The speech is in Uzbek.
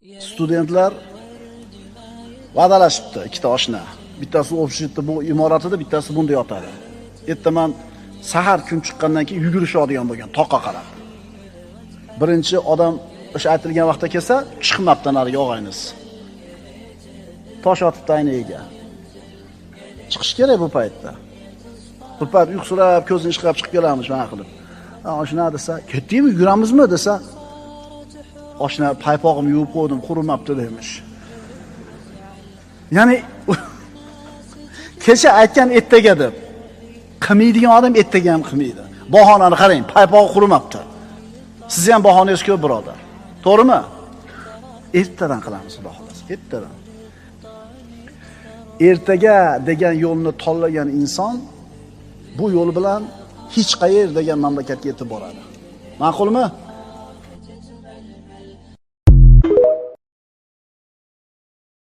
Studentlar va'dalashibdi, ikkita oshna. Bittasi общежитие bu imoratida, bittasi bunda yotadi. Ertaman sahar kun chiqqandan keyin yugurishadigan bo'lgan toqqa qarab. Birinchi odam o'sha aytilgan vaqtda kelsa, chiqmabdi nariga og'aynisi. Tosh otibdi ayniga. Chiqish kerak bu paytda. Bu payt uyqusirab, ko'zini ishqab chiqib kelamiz mana qilib. Oshna desa, ketdikmi, yuguramizmi desa, oshna paypog'imni yuvib qo'ydim, qurimabdi demiş. Ya'ni kecha aytgan ertaga deb qilmaydigan odam ertaga ham qilmaydi. Bahonani qarang, paypog'i qurimabdi. Siz ham bahonangiz ko'p, birodar. To'g'rimi? Ertadan qilamiz, xudo xolasa, ertadan. Ertaga degan yo'lni tanlagan inson bu yo'l bilan hech qayer degan mamlakatga yetib boradi. Ma'qulmi?